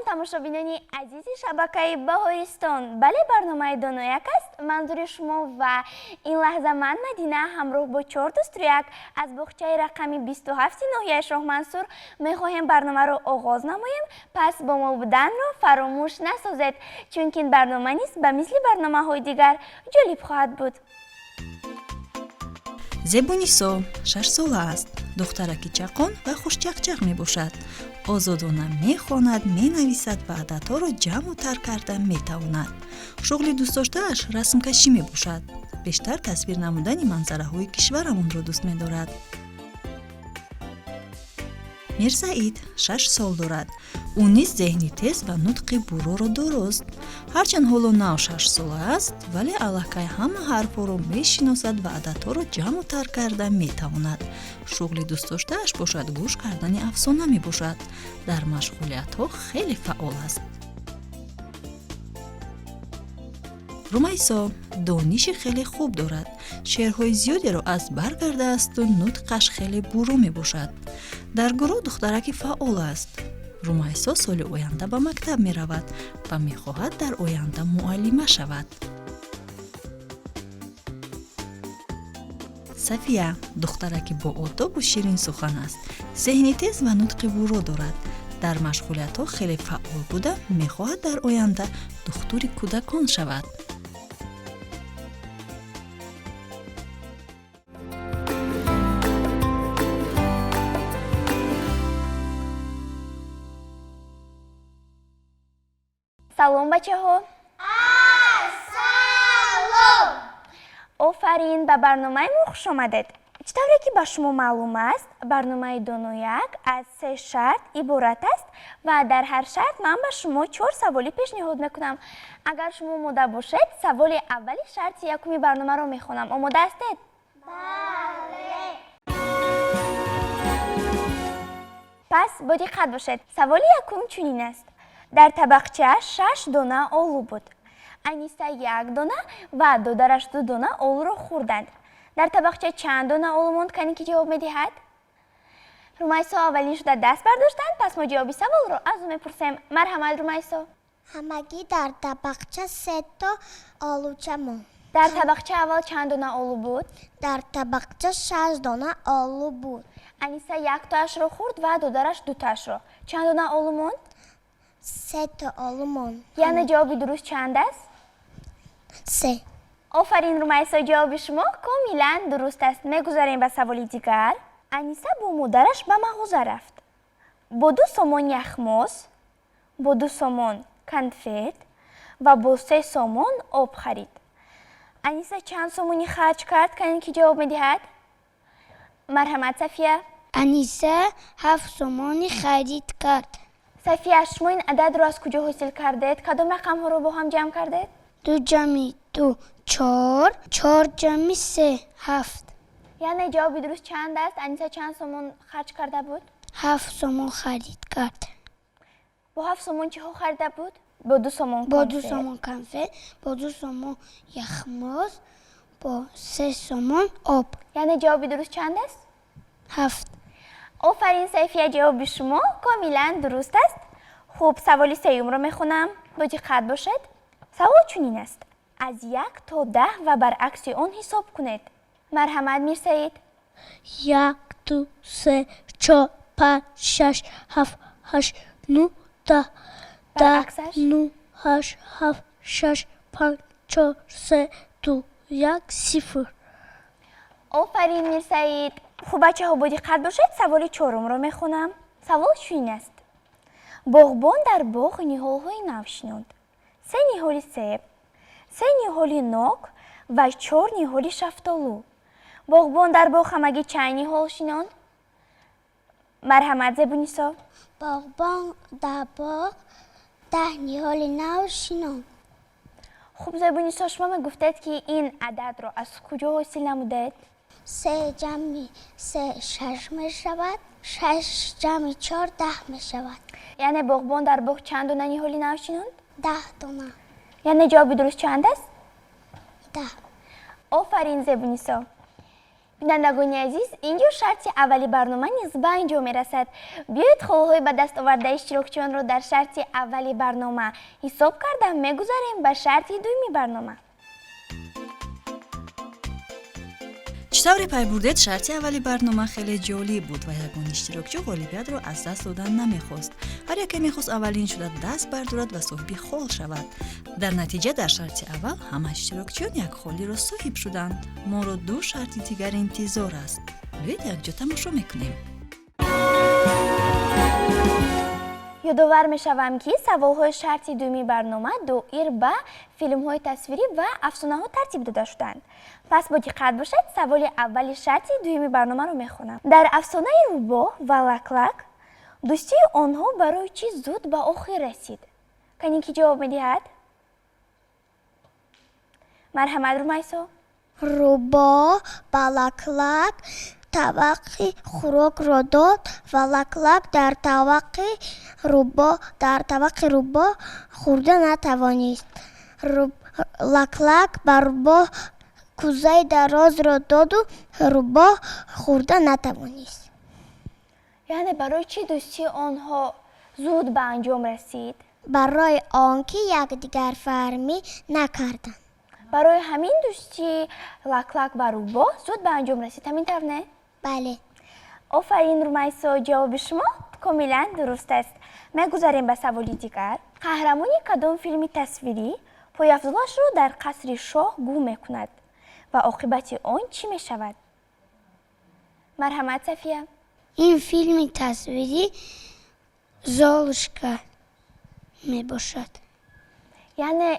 Салом, тамошобинони азизи шабакаи Баҳористон. Бале, барномаи Донояк аст манзури шумо ва ин лаҳза ман, Мадина, ҳамроҳ бо чор дӯстрӯяк аз боғчаи рақами 27 ноҳияи Шоҳмансур мехоҳем барномаро оғоз намоем. Пас бо мо буданро фаромӯш насозед, чунки ин барнома низ ба мисли барномаҳои дигар ҷолиб хоҳад буд. Зебунисо 6-сола аст. Духтараки чаққон ва хушчақчақ мебошад. Озодона мехонад, менависад ва ададҳоро ҷамъу тар карда метавонад. Шуғли дӯстдоштааш расмкашӣ мебошад. Бештар тасвир намудани манзараҳои кишварамонро дӯст медорад. Мирсаид 6 сол дорад. Ӯ низ зеҳни тез ва нутқи бурроро дорост. Ҳарчанд ҳоло нав 6-сола аст, вале аллакай ҳама ҳарфҳоро мешиносад ва ададҳоро ҷамъу тар карда метавонад. Шуғли дӯстдоштааш бошад, гӯш кардани афсона мебошад. Дар машғулиятҳо хеле фаъол аст. Румайсо дониши хеле хуб дорад, шеърҳои зиёдеро аз бар кардаасту нутқаш хеле бурро мебошад. Дар гурӯҳ духтараки фаъол аст. Румайсо соли оянда ба мактаб меравад ва мехоҳад дар оянда муаллима шавад. Сафия духтараки боодобу ширинсухан аст. Зеҳни тез ва нутқи бурро дорад. Дар машғулиятҳо хеле фаъол буда, мехоҳад дар оянда духтури кӯдакон шавад. Салом, бачаҳо! Ассалом! Офарин, ба барномаи мо хуш омадед. Чӣ тавре ки ба шумо маълум аст, барномаи Донояк аз се шарт иборат аст ва дар ҳар шарт ман ба шумо чор саволӣ пешниҳод мекунам. Агар шумо омода бошед, саволи аввали шарти якуми барномаро мехонам. Омода ҳастед? Бале. Пас бодиққат бошед. Саволи якум чунин аст: дар табақча шаш дона олу буд. Аниса як дона ва додараш ду дона олуро хӯрданд. Дар табақча чанд дона олу монд? Кане, ки ҷавоб медиҳад? Румайсо аввалин шуда даст бардоштанд, пас мо ҷавоби саволро аз ӯ мепурсем. Марҳамат, Румайсо. Ҳамагӣ дар табақча сето олуча монд. Дар табақча аввал чанд дона олу буд? Дар табақча шаш дона олу буд. Аниса яктоашро хӯрд ва додараш дутоашро. Чанд дона олу монд? Сето олу монд. Яъне ҷавоби дуруст чанд аст? Се. Офарин, Румайсо, ҷавоби шумо комилан дуруст аст. Мегузарем ба саволи дигар. Аниса бо модараш ба мағоза рафт. Бо 2 сомон яхмоз, бо 2 сомон конфет ва бо 3 сомон об харид. Аниса чанд сомонӣ харҷ кард? Кане, ки ҷавоб медиҳад? Марҳамат, Сафия. Аниса 7 сомонӣ харид кард. Сафия, шумо ин ададро аз куҷо ҳосил кардед? Кадом рақамҳоро бо ҳам ҷамъ кардед? Ду ҷамъи ду чор, чор ҷамъи се ҳафт. Яъне ҷавоби дуруст чанд аст? Аниса чанд сомон харҷ карда буд? 7 сомон харид кард. Бо 7 сомон чиҳо харида буд? Бо 2 сомон Бо ду конфет. сомон конфет, бо 2 сомон яхмоз, бо 3 сомон об. Яъне ҷавоби дуруст чанд аст? Ҳафт. Офарин, Сафия, ҷавоби шумо комилан дуруст аст. Хуб, саволи сеюмро мехонам, бо диққат бошед. Савол чунин аст: аз 1 то 10 ва баръакси он ҳисоб кунед. Марҳамат, Мирсаид. Як, ду, се, чор, панҷ, шаш, ҳафт, ҳашт, нӯ, 10, 10. Баръаксаш? Нӯ, ҳашт, ҳафт, шаш, панҷ, чор, се, ду, як, сифр. Офарин, Мирсаид. Хуб, бачаҳо, бо диққат бошед, саволи чорумро мехонам. Савол чунин аст: боғбон дар боғ ниҳолҳои нав шинонд: се ниҳоли себ, се ниҳоли нок ва чор ниҳоли шафтолу. Боғбон дар боғ ҳамагӣ чанд ниҳол шинонд? Марҳамат, Зебунисо. Боғбон дар боғ 10 ниҳоли нав шинонд. Хуб, Зебунисо, шумо мегуфтед, ки ин ададро аз куҷо ҳосил намудед? Се ҷамъи се шаш мешавад, шаш ҷамъи чор 10 мешавад. Яъне боғбон дар боғ чанд дона ниҳоли нав шинонд? 10 дона. Яъне ҷавоби дуруст чанд аст? 10. Офарин, Зебунисо. Бинандагони азиз, инҷо шарти аввали барнома низ ба анҷом мерасад. Биёед, холҳои ба даст овардаи иштирокчиёнро дар шарти аввали барнома ҳисоб карда, мегузарем ба шарти дуюми барнома. Чӣ тавре пай бурдед, шарти аввали барнома хеле ҷолиб буд ва ягон иштирокчӣ ғолибиятро аз даст додан намехост. Ҳар яке мехост аввалин шуда даст бардорад ва соҳиби хол шавад. Дар натиҷа, дар шарти аввал ҳама иштирокчиён як холиро соҳиб шуданд. Моро ду шарти дигар интизор аст. Биёед, якҷо тамошо мекунем. Ёдовар мешавам, ки саволҳои шарти дуюми барнома доир ба филмҳои тасвирӣ ва афсонаҳо тартиб дода шуданд. Пас бо диққат бошед, саволи аввали шарти дуюми барномаро мехонам. Дар афсонаи рӯбоҳ ва Лаклак дӯстии онҳо барои чӣ зуд ба охир расид? Кани, ки ҷавоб медиҳад? Марҳамат, Румайсо. Рӯбоҳ ба Лаклак табақи хӯрокро дод ва Лаклак дар табақи рӯбоҳ хӯрда натавонист. Лаклак ба рӯбоҳ кӯзаи дарозро доду рӯбоҳ хӯрда натавонист. Яъне барои чӣ дӯстии онҳо зуд ба анҷом расид? Барои он ки якдигарфаҳмӣ накарданд. Барои ҳамин дӯстии Лаклак ва рӯбоҳ зуд ба анҷом расид, ҳамин тавр, не? Бале. Офарин, Румайсо, ҷавоби шумо комилан дуруст аст. Мегузарем ба саволи дигар. Қаҳрамони кадом филми тасвирӣ пойафзолашро дар қасри шоҳ гум мекунад ва оқибати он чӣ мешавад? Марҳамат, Сафия. Ин филми тасвирӣ «Золушка» мебошад. Яъне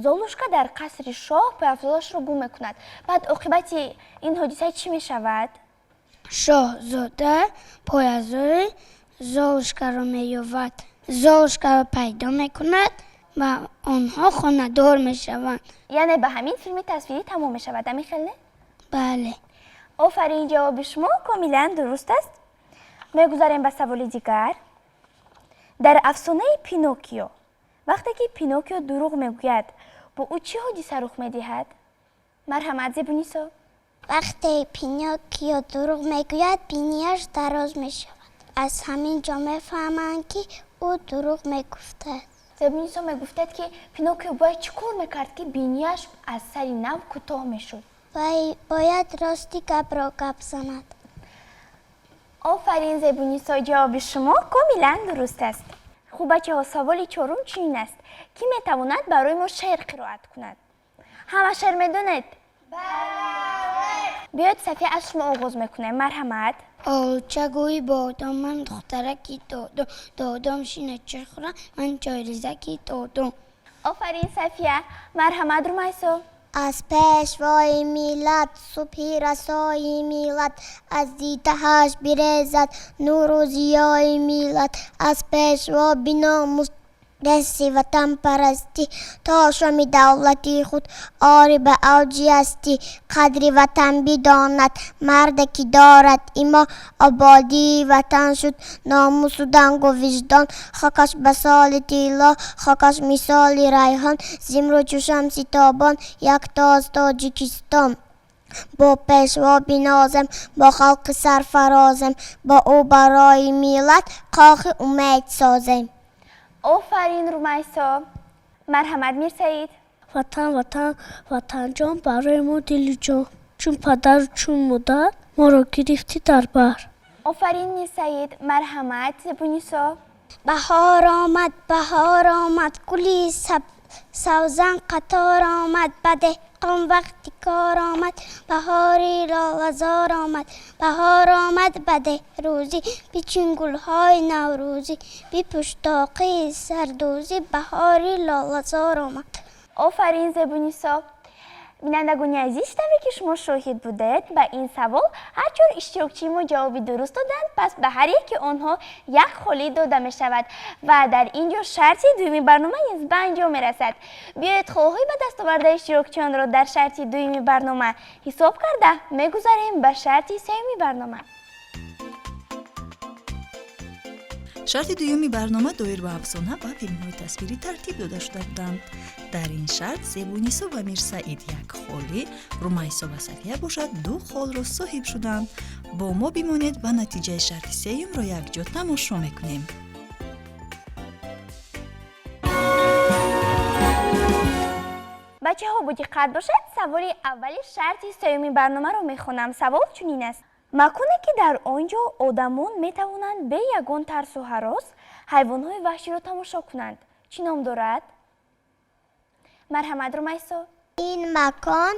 Золушка дар қасри шоҳ пойафзолашро гум мекунад. Баъд оқибати ин ҳодиса чӣ мешавад? Шоҳзода пойафзоли Золушкаро меёбад, Золушкаро пайдо мекунад ва онҳо хонадор мешаванд. Яъне ба ҳамин филми тасвирӣ тамом мешавад, ҳамин хел, не? Бале. Офарин, ҷавоби шумо комилан дуруст аст. Мегузарем ба саволи дигар. Дар афсонаи Пинокио вақте ки Пинокио дурӯғ мегӯяд, бо ӯ чӣ ҳодиса рух медиҳад? Марҳамат, Зебунисо. Вақте Пинокио дурӯғ мегӯяд, бинияш дароз мешавад. Аз ҳамин ҷо мефаҳманд, ки ӯ дурӯғ мегуфтааст. Зебунисо, мегуфтад, ки Пинокио бояд чӣ кор мекард, ки бинияш аз сари нав кӯтоҳ мешуд? Вай бояд рости гапро гап занад. Офарин, Зебунисо, ҷавоби шумо комилан дуруст аст. Хуб, бачаҳо, саволи чорум чунин аст: кӣ метавонад барои мо шеър қироат кунад? Ҳама шеър медонед? Биёед, Сафия, аз шумо оғоз мекунем. Марҳамат. Олуча, гӯи бодом, ман духтараки додом, додом шина чой хӯрам, ман чойрезаки додом. Офарин, Сафия. Марҳамат, Румайсо. Аз пешвои миллат, субҳи расои миллат, аз дидаҳаш бирезад нуру зиёи миллат, аз пешво биномӯз дасти ватанпарастӣ, то шоми давлати худ ори ба авҷи ҳастӣ. Қадри ватан бидонад марде, ки дорад имон, ободии ватан шуд номусу дангу виҷдон. Хокаш ба соли тилло, хокаш мисоли райҳон, зимрӯ чу шамси тобон якто аз Тоҷикистон. Бо пешво бинозем, бо халқи сарфарозем, бо ӯ барои миллат қохи умед созем. Офарин, Румайсо. Марҳамат, Мирсаид. Ватан, Ватан, Ватанҷон, барои мо дилу ҷон, чун падару чун модар моро гирифтӣ дар бар. Офарин, Мирсаид. Марҳамат, Зебунисо. Баҳор омад, баҳор омад, гули савзан қатор омад, ба деҳқон вақти кор омад, баҳори лолазор омад. Баҳор омад ба деҳрӯзӣ, бичин гулҳои наврӯзӣ, бипӯш тоқии зардӯзӣ, баҳори лолазор омад. Офарин, Зебунисо. Бинандагони азиз, тавре ки шумо шоҳид будед, ба ин савол ҳар чор иштирокчии мо ҷавоби дуруст доданд. Пас ба ҳар яки онҳо як холӣ дода мешавад ва дар ин ҷо шарти дуюми барнома низ ба анҷом мерасад. Биёед, холҳои ба даст овардаи иштирокчиёнро дар шарти дуюми барнома ҳисоб карда, мегузарем ба шарти сеюми барнома. Шарти дуюми барнома доир ба афсона ва филмҳои тасвирӣ тартиб дода шуда буданд. Дар ин шарт Зебунисо ва Мирсаид як холи, Румайсо ва Сафия бошад ду холро соҳиб шуданд. Бо мо бимонед ва натиҷаи шарти сеюмро якҷо тамошо мекунем. Бачаҳо, бо диққат бошед, саволи аввали шарти сеюми барномаро мехонам. Савол чунин аст: маконе ки дар он ҷо одамон метавонанд бе ягон тарсу ҳарос ҳайвонҳои ваҳширо тамошо кунанд, чӣ ном дорад? Марҳамат, Румайсо. Ин макон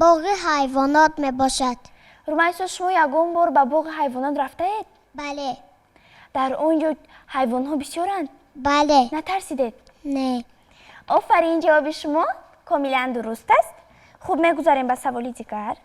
боғи ҳайвонот мебошад. Румайсо, шумо ягон бор ба боғи ҳайвонот рафтаед? Бале. Дар он ҷо ҳайвонҳо бисёранд? Бале. Натарсидед? Не. Офарин, ҷавоби шумо комилан дуруст аст. Хуб, мегузарем ба саволи дигар.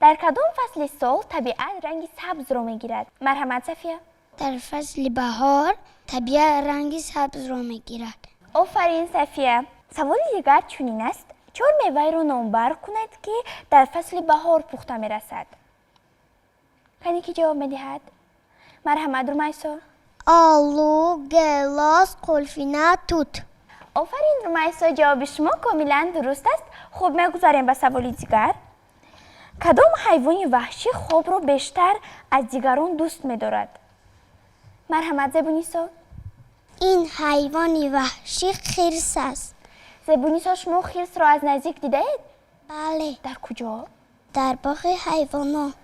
Дар кадом фасли сол табиат ранги сабзро мегирад? Марҳамат, Сафия. Дар фасли баҳор табиат ранги сабзро мегирад. Офарин, Сафия. Саволи дигар чунин аст: чор меваеро номбар кунед, ки дар фасли баҳор пухта мерасад. Кане, ки ҷавоб медиҳад? Марҳамат, Румайсо. Олу, гелос, қулфина, тут. Офарин, Румайсо, ҷавоби шумо комилан дуруст аст. Хуб, мегузарем ба саволи дигар. Кадом ҳайвони ваҳшӣ хобро бештар аз дигарон дӯст медорад? Марҳамат, Зебунисо. Ин ҳайвони ваҳшӣ хирс аст. Зебунисо, шумо хирсро аз наздик дидаед? Бале. Дар куҷо? Дар боғи ҳайвонот.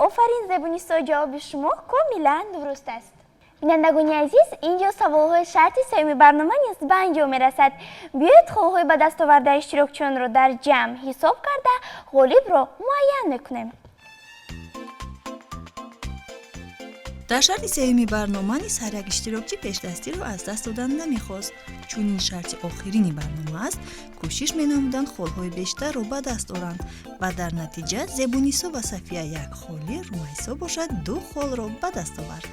Офарин, Зебунисо, ҷавоби шумо комилан дуруст аст. Бинандагони азиз, ин ҷо саволҳои шарти сеюми барнома низ ба анҷом мерасад. Биёед, холҳои ба даст овардаи иштирокчиёнро дар ҷамъ ҳисоб карда, ғолибро муайян мекунем. Дар шарти сеюми барнома низ ҳар як иштирокчӣ пешдастиро аз даст додан намехост. Чун ин шарти охирини барнома аст, кӯшиш менамуданд холҳои бештарро ба даст оранд ва дар натиҷа Зебунисо ва Сафия як холи, Румайсо бошад ду холро ба даст овард.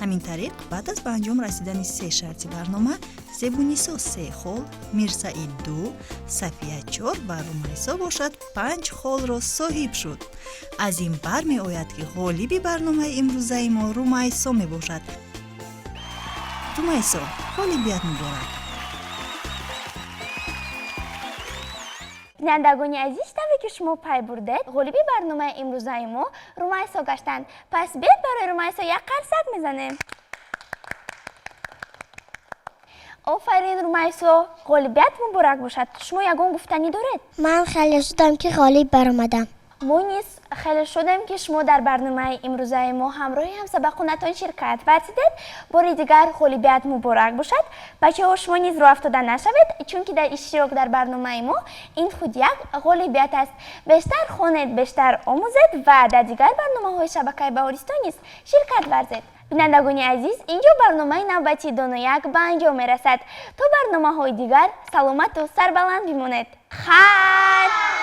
Ҳамин тариқ, баъд аз ба анҷом расидани се шарти барнома, Зебунисо се хол, Мирсаид ду, Сафия чор ва Румайсо бошад панҷ холро соҳиб шуд. Аз ин бармеояд, ки ғолиби барномаи имрӯзаи мо Румайсо мебошад. Румайсо, ғолибият муборак! Бинандагони азиз, тавре ки шумо пай бурдед, ғолиби барномаи имрӯзаи мо Румайсо гаштанд. Пас биёед, барои Румайсо як қарсак мезанем. Офарин, Румайсо, ғолибият муборак бошад. Шумо ягон гуфтанӣ доред? Ман хеле шудам, ки ғолиб баромадам. Мо низ хеле шудем, ки шумо дар барномаи имрӯзаи мо ҳамроҳи ҳамсабақонатон ширкат варзидед. Бори дигар ғолибият муборак бошад. Бачаҳо, шумо низ роҳ афтода нашавед, чунки дар иштирок дар барномаи мо ин худ як ғолибият аст. Бештар хонед, бештар омӯзед ва дар дигар барномаҳои шабакаи Баҳористон низ ширкат варзед. Бинандагони азиз, инҷо барномаи навбатии Донояк ба анҷом мерасад. То барномаҳои дигар саломату сарбаланд бимонед. Хайр.